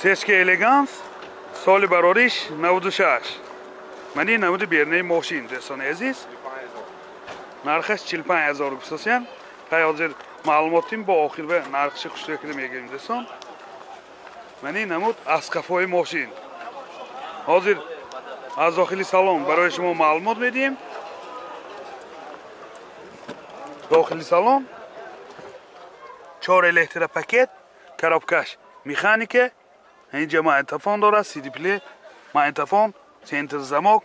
Сечка Элеганс, соли барориш 96. Мани намуди бернаи мошин, дӯстони азиз. Нархаш 45 ҳазор гуфтасиян. Хай ҳозир маълумотим бо охир ба нархши хушрӯ мегирем, дӯстон. Мани намуд аз қафои мошин. Ҳозир аз дохили салон барои шумо маълумот медиҳем. Дохили салон 4 электропакет, коробкаш механика, инҷа магнитофон дорад, CD плеер, магнитофон, центр замок,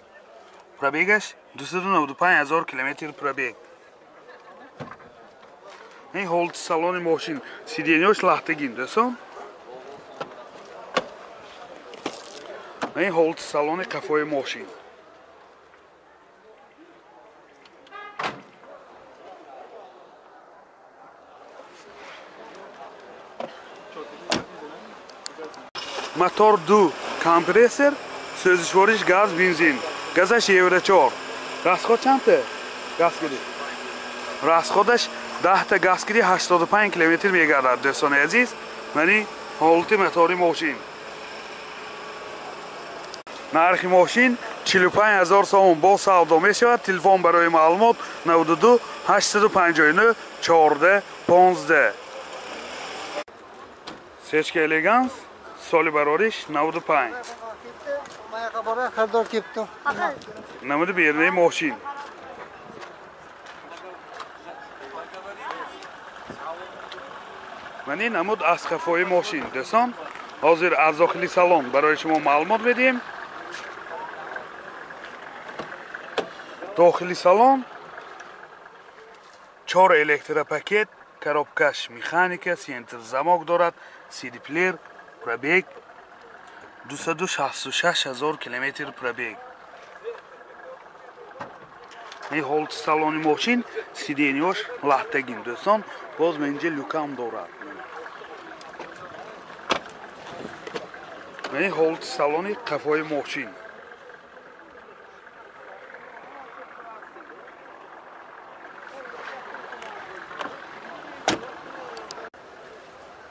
пробегаш 295 ҳазор километр пробег. Ин ҳолати салони мошин, сиденьош лахтагин, дӯстон. Ин ҳолати салони қафои мошин. Мотор 2, компрессор, сӯзишвориш газ, бензин. Газаш Евро 4. Расход чандта? Газ киди. Расходаш 10 та газ киди 85 километр мегардад, дӯстони азиз. Мани ҳолати мотори мошин. Нархи мошин 45 ҳазор сомон бо савдо мешавад. Телефон барои маълумот 92 859 14 15. Сечка Элеганс, соли барориш 95. Намуди бернаи мошин. Мани намуд аз қафои мошин, дӯстон. Ҳозир аз дохили салон барои шумо маълумот медиҳем. Дохили салон 4 электропакет, коробкаш механика, центр замок дорад, CD плеер, пробег 266 ҳазор километр пробег. Ин ҳолати салони мошин, сиденьош лахтагин, дӯстон. Боз инҷа люкам дорад. Ин ҳолати салони қафои мошин.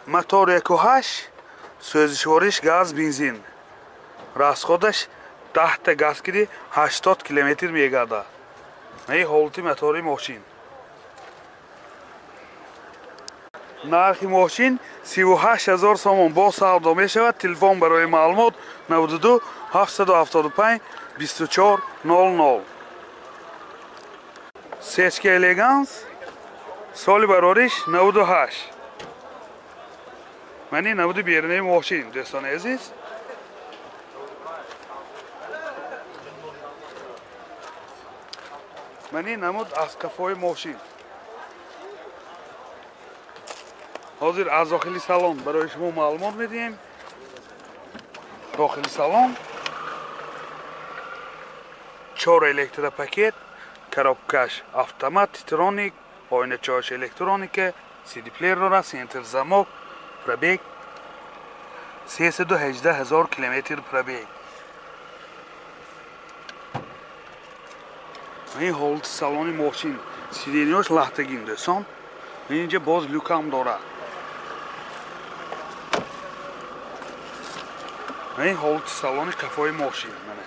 Мотор 1.8, сӯзишвориш газ, бензин. Расходаш 10 та газ киди 80 километр мегардад. Ин ҳолати мотори мошин. Нархи мошин 38 ҳазор сомон бо савдо мешавад. Телефон барои маълумот 92 775 24 00. Сечка Элеганс, соли барориш 98. Мани намуди бернаи мошин, дӯстони азиз. Мани намуд аз қафои мошин. Ҳозир аз дохили салон барои шумо маълумот медиҳем. Дохили салон 4 электропакет, коробкаш автомат, титроник, оиначаҳош электроника, CD плеер дорад, центр замок, пробег 318 ҳазор километр пробег. Ин ҳолати салони мошин, сиденьош лахтагин, дӯстон. Инҷа боз люкам дорад. Ин ҳолати салони қафои мошин. Мана.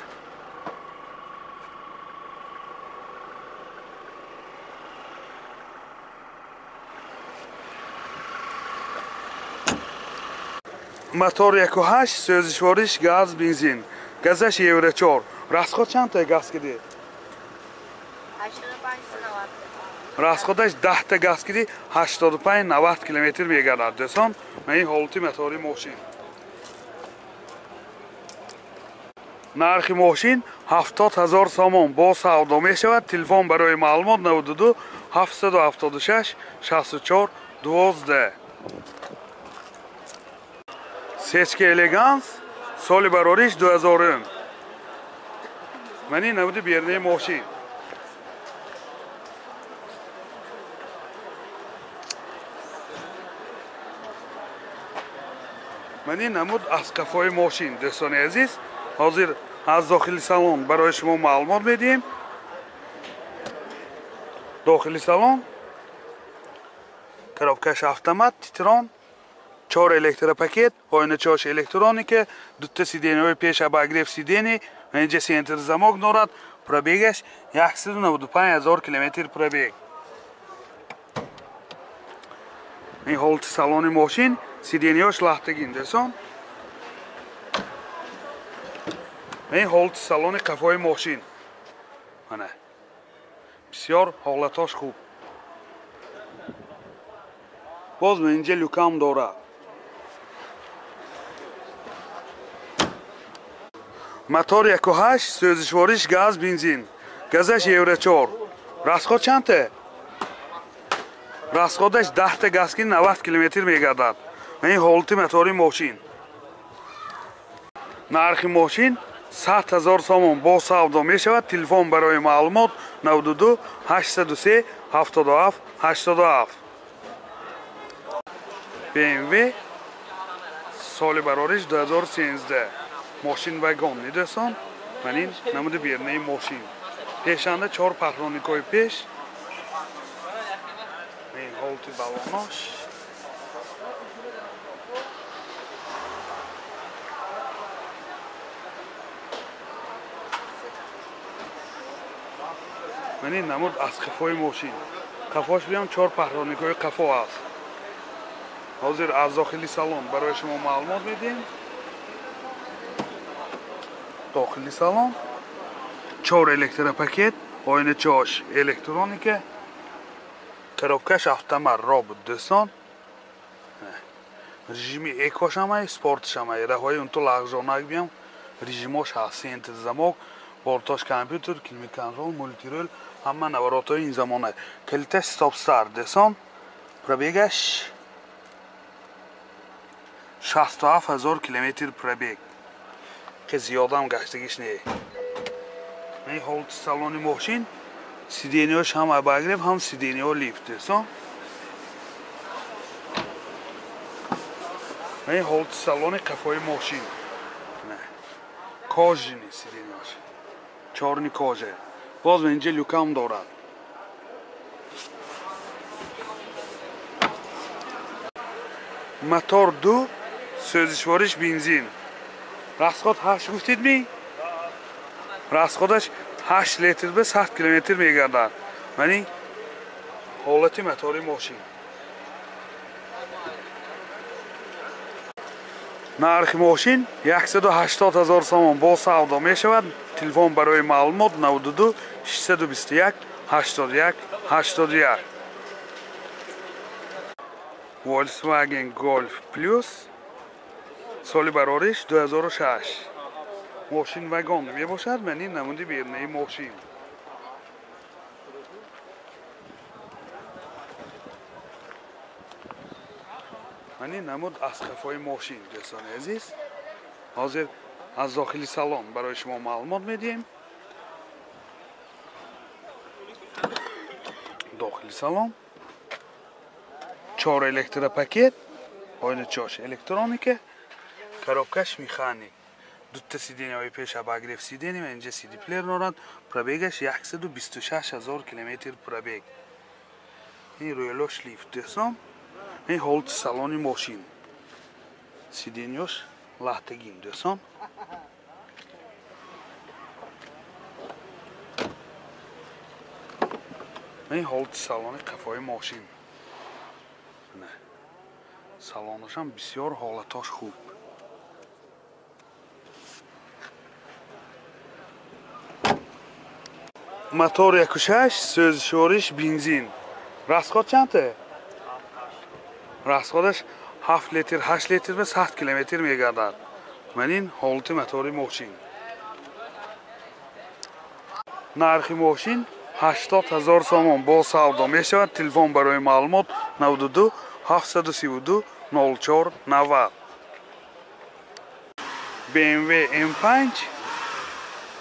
Мотор 1.8, сӯзишвориш газ, бензин. Газаш Евро 4. Расход чандта газ киди? 85 Расходаш 10 та газ киди 85-90 километр мегардад, дӯстон. Ин ҳолати мотори мошин. Нархи мошин 70 ҳазор сомон бо савдо мешавад. Телефон барои маълумот 92 776 64 12. Сечка Элеганс, соли барориш 2000. Мани намуди бернаи мошин. Мани намуд аз қафои мошин, дӯстони азиз. Ҳозир аз дохили салон барои шумо маълумот медиҳем. Дохили салон коробкаш автомат, титрон, 4 электропакет, оиначаош электроника, дута сиденьяҳои пеш обогрев сиденья, инҷа центр замок дорад. Пробегаш 195 000 километр пробег. Ин ҳолати салони мошин, сиденьяҳош лахтагин дӯстон. Ин ҳолати салони қафои мошин. Мана. Бисёр ҳолатош хуб. Боз инҷа люкам дорад. Мотор 1.8, сӯзишвориш газ, бензин. Газаш Евро 4. Расход чандта? Расходаш 10 та газ ки 90 километр мегардад. Ин ҳолати мотори мошин. Нархи мошин 100 000 сомон бо савдо мешавад. Телефон барои маълумот 92 803 77 87. BMW соли барориш 2013. Мошин вагон дӯстон. Ман ин намуди бернаи мошин. Пешанда 4 патроникҳои пеш. Ин ҳолати балонош. Ман ин намуд аз қафои мошин. Қафош биям 4 патроникҳои қафо аст. Ҳозир аз дохили салон барои шумо маълумот медиҳем. Дохили салон 4 электропакет, оиначаош электроника, коробкаш автомат робот дӯстон. Режими экош ҳамай, спортш ҳамай, раҳои унту лағжонак биям, режимош ҳаст, центр замок, бортош компютер, климат-контрол, мультирул, ҳама наворотҳои ин замона. Калиташ стоп-старт дӯстон. Пробегаш 67 000 километр пробег. Ки зиёдам гаштагиш не. Ин ҳолати салони мошин, сиденьяҳош ҳам обогрев, ҳам сиденьяҳо лифт дӯстон. Ин ҳолати салони қафои мошин. Кожини сиденьяҳош. Чорни кожа. Боз инҷа люкам дорад. Мотор 2, сӯзишвориш бензин. Расход 8 гуфтид ми? Расходаш 8 литр ба 100 километр мегардад. Мани ҳолати мотори мошин. Нархи мошин 180 000 сомон бо савдо мешавад. Телефон барои маълумот 92 621 81 81. Volkswagen Golf Plus соли барориш 2006. Мошин вагон мебошад. Ман ин намуди бернаи мошин. Ман ин намуд аз қафои мошин дӯстони азиз. Ҳозир аз дохили салон барои шумо маълумот медиҳем. Дохили салон 4 электропакет, оиначаош электроника, коробкаш механик. Дута сиденьяҳои пеш обогрев сиденья ва инҷа CD плеер дорад. Пробегаш 126 000 километр пробег. Ин рӯялош лифт дӯстон. Ин ҳолати салони мошин. Сиденьяш лахтагин дӯстон. Ин ҳолати салони қафои мошин. Салонашам бисёр ҳолатош хуб. Мотор 1.6, сӯзишвориш бензин. Расход чандта? Расходаш 7 литр, 8 литр ба 100 километр мегардад. Ман ин ҳолати мотори мошин. Нархи мошин 80 000 сомон бо савдо мешавад. Телефон барои маълумот 92 732 04 90. BMW M5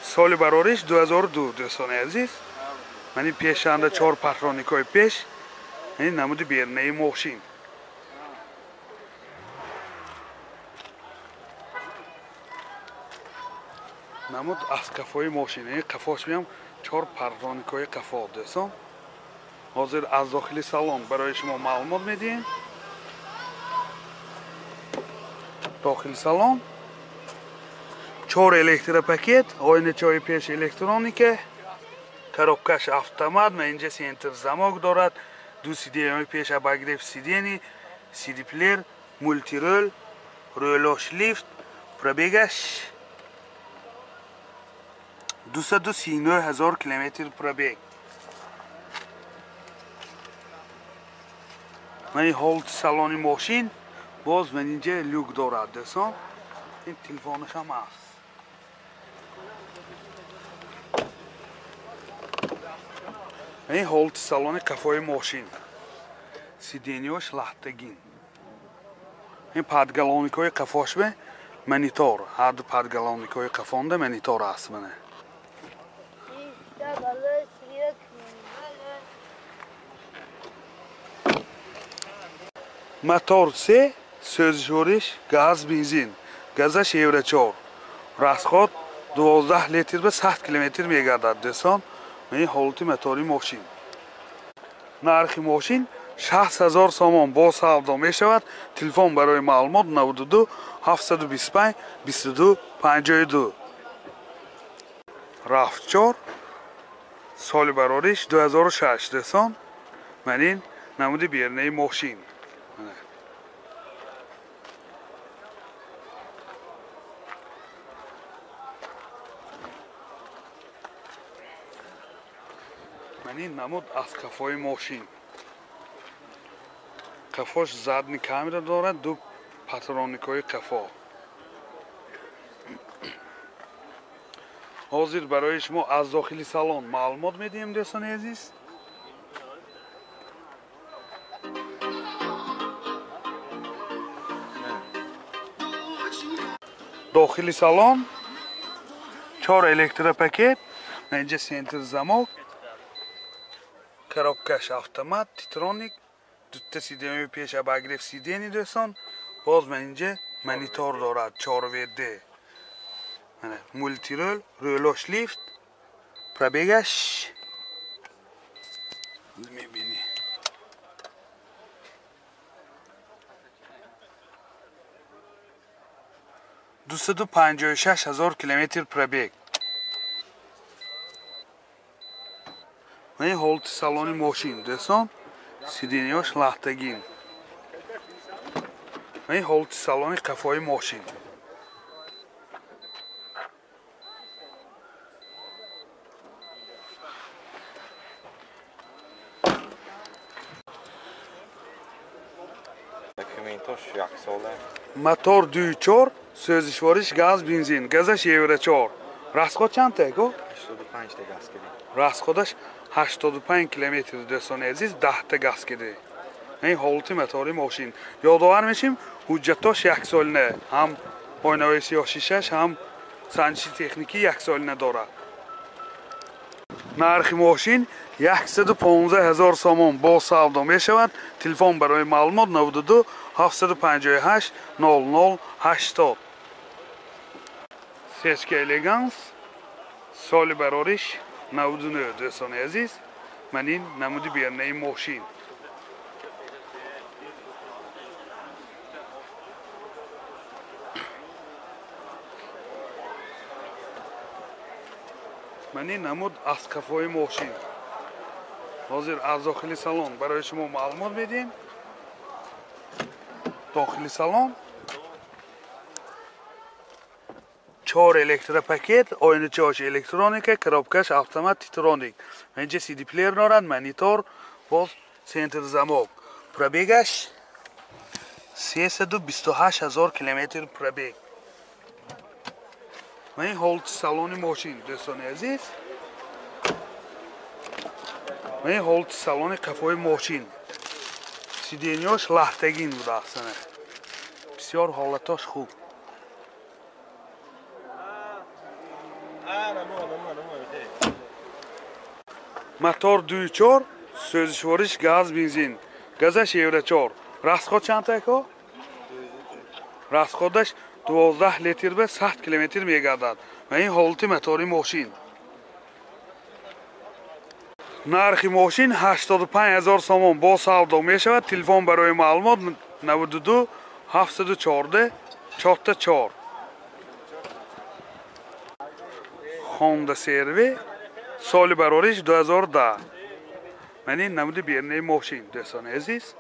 соли барориш 2002 дӯстони азиз. Ман ин пешанда 4 патроникҳои пеш, ин намуди бернаи мошин. Намуд аз қафои мошин. Ин қафош биям 4 патроникҳои қафо дӯстон. Ҳозир аз дохили салон барои шумо маълумот медиҳем. Дохили салон 4 электропакет, оиначаҳои пеш электроника, коробкаш автомат, ва инҷа центр замок дорад, ду сиденьяҳои пеш обогрев сидений, CD-плеер, мультирол, рӯлош лифт, пробегаш 239 ҳазор километр пробег. Мани ҳолати салони мошин боз ман инҷа люк дорад, дӯстон. Ин телефонаш ҳам аст. Ин ҳолати салони қафои мошин. Сиденьяш лаҳтагин. Ин подголовникҳои қафош бе монитор, ҳар ду подголовникҳои қафонда монитор аст мана. Мотор се, сӯзишвориш газ бензин, газаш евро 4. Расход 12 литр ба 100 километр мегардад, дӯстон. Ин ҳолати мотори мошин. Нархи мошин 60 ҳазор сомон бо савдо мешавад. Телефон барои маълумот 92 725 22 52. RAV4 соли барориш 2006, дӯстон. Ман ин намуди бернаи мошин. Ман ин намуд аз қафои мошин. Қафош задни камера дорад, ду патроникҳои қафо. Ҳозир барои шумо аз дохили салон маълумот медиҳем, дӯстони азиз. Дохили салон 4 электропакет, инҷа центр замок, коробкаш автомат, титроник, дута сиденьяи пеш обогрев сидений, дӯстон. Боз ман инҷа монитор дорад 4 ВД. Мультирол, рӯлош лифт, пробегаш мебинӣ. 256 ҳазор километр пробег. Ин ҳолати салони мошин, дӯстон. Сиденьяш лаҳтагин. Ин ҳолати салони қафои мошин. Мотор 2.4, сӯзишвориш газ бензин, газаш евро 4. Расход чанд та ко? 85 та газ киди. Расходаш 85 километр, дӯстони азиз, 10 та газ киди. Ин ҳолати мотори мошин. Ёдовар мешим, ҳуҷҷатош яксолина, ҳам оинаҳои сиёҳшишаш, ҳам санҷиши техникӣ яксолина дорад. Нархи мошин 115 ҳазор сомон бо савдо мешавад. Телефон барои маълумот 92 758 00 80. Сечка Элеганс соли барориш 99, дӯстони азиз. Ман ин намуди бернаи мошин. Ман ин намуд аз қафои мошин. Ҳозир аз дохили салон барои шумо маълумот медиҳем. Дохили салон 4 электропакет, оиначаҳош электроника, коробкаш автомат, титроник. Инҷа CD-плеер дорад, монитор, боз центр замок. Пробегаш 328 ҳазор километр пробег. Ман ин ҳолати салони мошин, дӯстони азиз. Ман ин ҳолати салони қафои мошин. Сиденьяш лаҳтагин будааст. Бисёр ҳолатош хуб. Мотор 2.4, сӯзишвориш газ бензин, газаш евро 4. Расход чанд та ко? Расходаш 12 литр ба 100 километр мегардад. Ва ин ҳолати мотори мошин. Нархи мошин 85 ҳазор сомон бо савдо мешавад. Телефон барои маълумот 92 714 4 4. Honda CR-V соли барориш 2010. Мани намуди бернаи мошин, дӯстони азиз.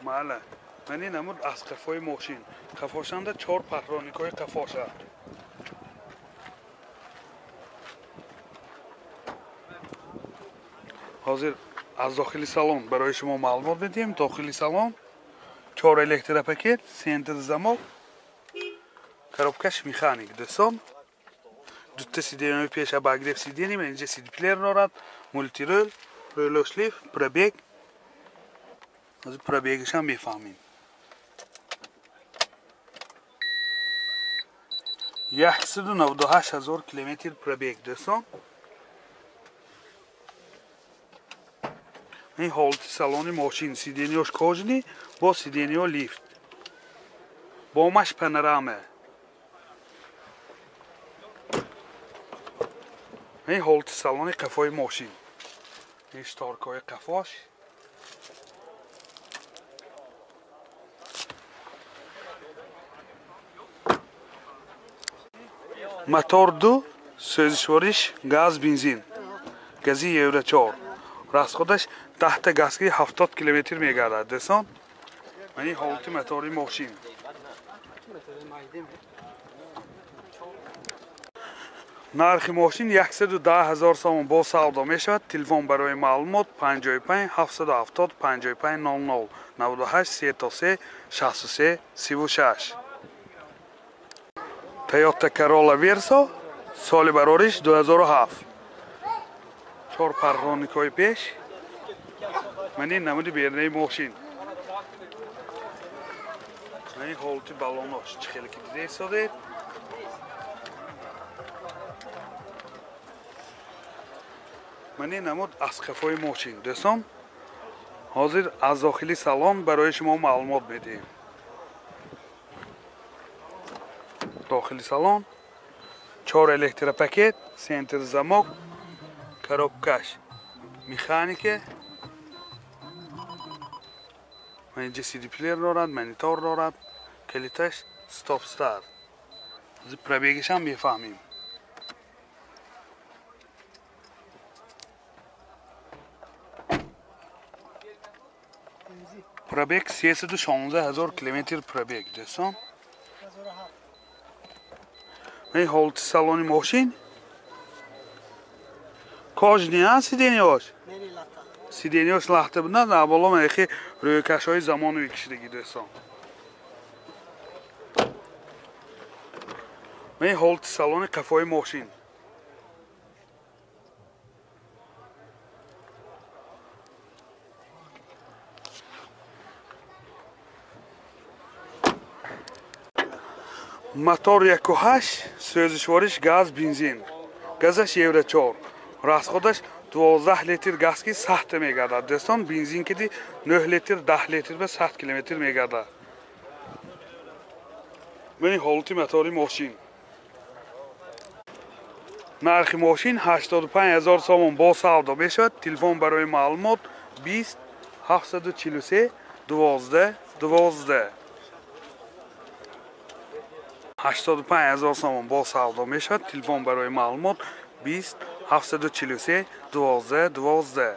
Мала, мани намуд аз қафои мошин. Қафошанда 4 патроникҳои қафоша. Ҳозир аз дохили салон барои шумо маълумот медиҳем. Дохили салон 4 электропакет, центр замок, коробкаш механик, дӯстон. Дута сиденьяи пеш обогрев сиденья, инҷа сидплеер дорад, мултирол, релошлиф, пробег. Ҳозир пробегашам мефаҳмем. 198 000 километр пробег, дӯстон. Ин ҳолати салони мошин, сиденьяш кожаный, бо сиденья лифт. Бомаш панорама. Ин ҳолати салони қафои мошин. Ин шторкҳои қафош. Мотор 2, сӯзишвориш газ бензин. Гази Евро 4. Расходаш 10 газки 70 километр мегардад, дӯстон. Мани ҳолати мотори мошин. Нархи мошин 110 000 сомон бо савдо мешавад. Телефон барои маълумот 55 770 55 00 98 33 63 36. Toyota Corolla Verso соли барориш 2007. 4 парроникҳои пеш. Мани намуди бернаи мошин. Мани ҳолати балонош чӣ хеле ки дида истодед. Мани намуд аз қафои мошин, дӯстон. Ҳозир аз дохили салон барои шумо маълумот медиҳем. Дохили салон 4 электропакет, центр замок, коробкаш механика. Инҷа CD-плеер дорад, монитор дорад, калиташ стоп старт. Ҳозир пробегашам мефаҳмем. Пробег 316 000 километр пробег, дӯстон. Ин ҳолати салони мошин. Кожаный сиденьяш? Сиденьяш лахта будан, дар боло мехи рӯйкашҳои замонави кишидагӣ, дӯстон. Ин ҳолати салони қафои мошин. Мотор 1.8, сӯзишвориш газ бензин. Газаш Евро 4. Расходаш 12 литр газ ки 100 мегардад. Дӯстон, бензин киди 9 литр, 10 литр ба 100 километр мегардад. Мани ҳолати мотори мошин. Нархи мошин 85 000 сомон бо савдо мешавад. Телефон барои маълумот 20 743 12 12. 85 000 сомон бо савдо мешавад. Телефон барои маълумот 20 743 12 12.